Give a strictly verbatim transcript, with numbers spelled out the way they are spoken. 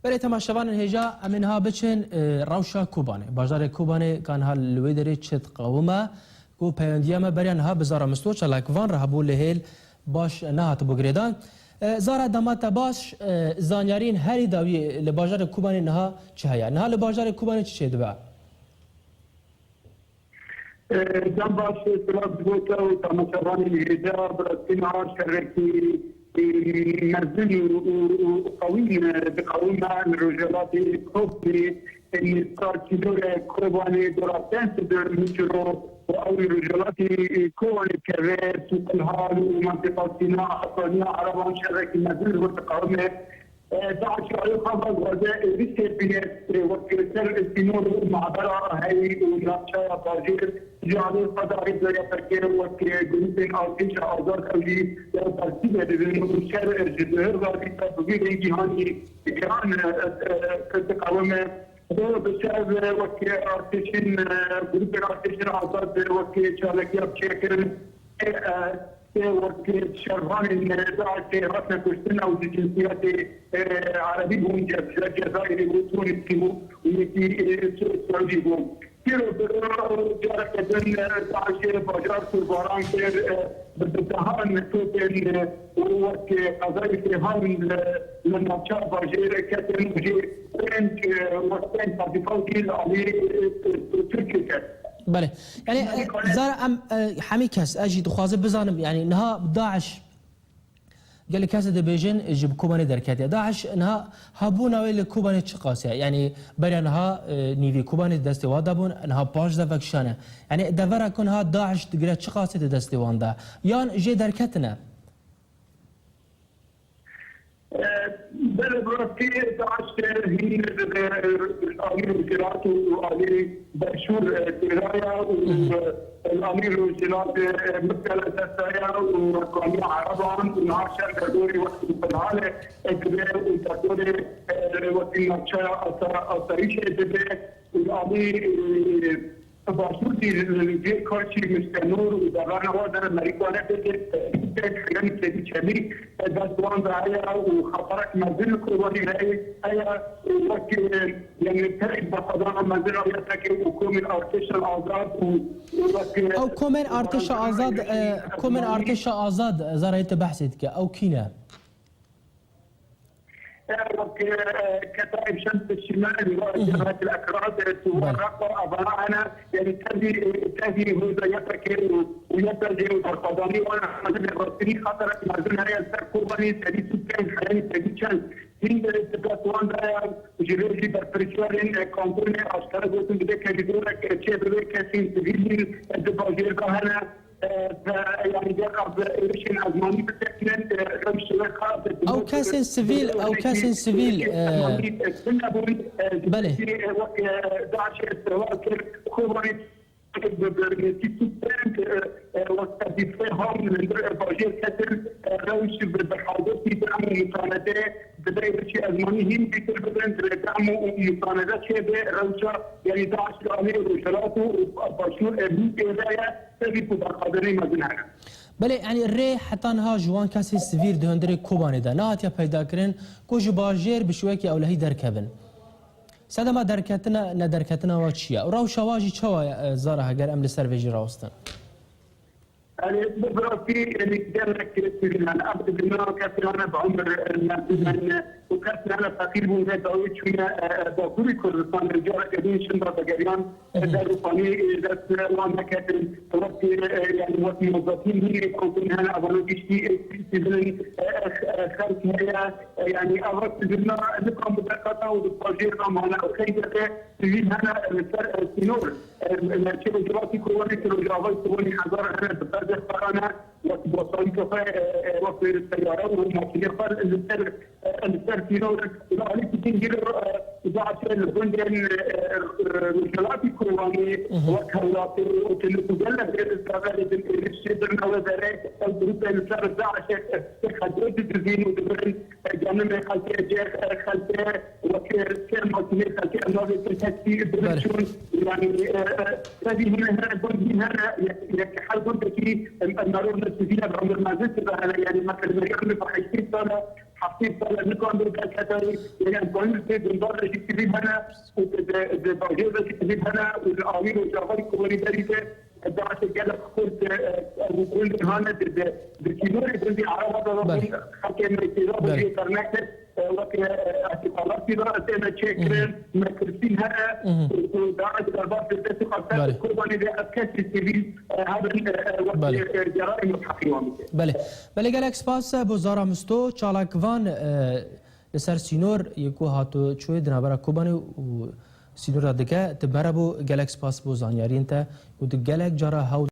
Belê temaşevanên hêja, em ê niha biçin, e, rewşa Kobanê. Bajarê Kobanê ka niha li wê derê çi diqewime, ku peywendiyê me beriya niha bi Zara Misto Çalakvan re hebû li hêl baş nehatibû girêdan. E, Zara, dema te baş, e, zanyariyên herî dawî li bajarê Kobanê niha çi heye? Niha li bajarê Kobanê çi çêdibe? Dem baş, silav ji bo te û temaşevanên hêja. Bi rastî niha şerekî, e, mezin û, û, û qewî, e, diqewime li rojhilatê Kobanê, e, sar çîdore Kobanê, dora Tensî Mûçiro û ew li rojhilatê, e, Kobanê dikeve, Sûqilhal û mentiqa Sîna, Asaniya Ereban şerekî mezin li wir diqewime. DAIŞ ya Rojava dixwaze êrişê bîne, e, wek ser sînor û mabera heyî û navçeya bajêr, ji alî xwe de rêza Y P G wek, e, grûpên artêşa azad ew jî, e, bersiv dibin û şer, e, ji duhir ve dîsa bi vî rengî hanî giran, e, e, e, diqewime. Bi şer, e, wek artêşên, e, grûpên artêşên azad, e, wek çalakiya çêkirin. Ê, e, ê, wek şervanên, e, DAIŞê hatine kuştin, ew ji cinsiyetê, e, erebî bûn, ce-, ce-, Cezayirî bû, Tunîsî bû û yekî, e, Su-, Siûdî bû. Pêro bi careke din, e, DAIŞê bajar kurbaran kir, e, bi, bi dehan topên, e, û wek, e, qezayê Sêhan li, li navçeya bajêr ketin û jê pênc, e, wek pênc qezîfa jî li alî, e, e, Tirkiyê ket. Belê. Yani, e, zara em, e, hemî kes, ez jî dixwazim bizanim, yani, niha DAIŞ, gelek kes dibêjin, ji Kobanê derketiye. DAIŞ niha hebûna wê li Kobanê çi qas e? Yani, beriya niha, e, nîvî Kobanê destê wan de bûn, niha paş de vekişane. Yani, devera ku niha DAIŞ digire çi qasê di destê wan de? Yan jê derketine? Belê, bi rastî DAIŞ hîn li alî rojhilat û alî başûr, e, têra ye û, e, li alî rojhilat, e, miktele desta ye û rêkaniya ereban û niha şer derdorê wek Sûqilhalê, e, dibe û derdorê, e, wekî navçeya asa-, asayîşê dibe û li alî, e, Başûr jî li cihê Karşî, Mûştenûr û devana wan de Merîkane pêkê pêk heyanî tevî çemî dest wan de heye û xeterek mezin li Kobanî heye, heye û wek, e, yani, perek berxwedana mezin a Y P G û komên artêşa azad û, û wek, e, Ew komên artêşa azad, e, komên artêşa azad, e, Zara, yê te behsê dike, ew kî ne? Wek, e, Ketaîb Şems Şimal, Cebhet el Ekraz, e, Tuwar Raqqa, evana hene, yani tevî, e, tevî hêza Y P G û, û Y P G û berxwedanî wan hene, rastî xeterek mezin heye ser Kobanî, tevî sûd pênc heyanî tevî çend. Hîn de dest wan de ye, ji vê jî berpirsiyarên, e, kantonê aşkere gotin, bi vê kerîdorek, e, çê bibe, kesên sivîl jî, e, di bajêr de hene. E, ve, yani, gerek bi êrişên ezmanî bisekinin, e, rewşê wê xirab e. Ew kesên sivîl, ew kesên sivîl, e, ezmanî, e, tune bûn, e, belê. Wek, e, DAIŞê îstihbar kir, Kobanê bi, bi, bi, e, e, wek tevîfê ham li hundir, e, bajêr ketin, e, rewş bi, bi hazirtî bi em û musanede dibe êrişê ezmanî hîn bêtir bibin, dibe em û musanede çêbe rewşa, yani, DAIŞ li alî rojhilat û başûr, e, hîn têde ye. Tevî ku berxwedanê mezin hene. Belê, yani rê heta niha ji wan kesên sivîl di hundirê Kobanê de nehatiye peydakirin ku ji bajêr bi şêwekî ewlehî derkevin. Sedema derketina, nederketina wa çi ye? Û rewşa wa jî çawa ye, e, Zara, heger em li ser vê jî rawestin? Yani, bi, bi rastî, yani, gelek sivîl hene. Ev sivîl ne kes hene bi umir, e, mezin hene. Û kes hene feqîr bûn, vê dawî çûne, e, e, Bakurê Kurdistanê, careke din şinda vegeriyan, e, der û panî, e, dest wan neketin. Wek, e, e, yani wek mozafîn hîn ê kantonê hene, evana giştî, e, sivîlin, e, e, e, xelk heye. E, yani ava sivîlna nikan bi derketa û di bajêr de mane û xeybete sivîl hene, e, li ser, e, sînor. E, e, navçê Rojhilatî Kobanê, Rojavayê Kobanê hezar hene, bi berdê xwe re ne. Wek bosayî xwe, e, e, wek seyare û makînê xwe li ser, e, li ser sînor, li alî Kutîngî, e, DAIŞê li gundên, e, e, Rojhilatî Kobanê, wek Hewlakê û Otelî ku gelek rê li Zazayê din êrişê birine wê derê, ew grûpê li ser DAIŞê, e, xedê didizîn û dibirin, e, canimê xelkê, cê, e, xelkê, wek, e, sê makînê xelkê, ev navê pir teksî, dibirin çûn, yani, e, e, Tevî hîn hene, gund hîn hene, yek, yek her gundekî, em, em, merov ne sivîl e, bi umir mezin sibe hene, yani, me kelime, umir bi heştê sal e, Heftê sala nikan bi derketarî, yani em kanî tê gundar de jî sivîl hene û di, di, di bajêr de jî sivîl hene û li awî Rojavayî Kobanî derî de DAIŞê gelek xurt, e, e, gundên hane di, di, di sînorê gundê Ereba de xelkê me têda bû jê dernekir, e, wek, e, e, ihtisalatî de têne çêkirin, metirsîn hene û, û DAIŞ derbas di destê xwe ser Kobanî de ev kesê sivîl, e, hebin, e, e, wek, e, e, cerayê milheqî wan bike. Belê. Belê, gelek spas, e, bo Zara Misto, çalakvan, e, li ser sînor yê ku hato çûyê di navbera Kobanê û sînora dike, tu mere bo gelek spas bo zanyariyên te û tu gelek cara hewl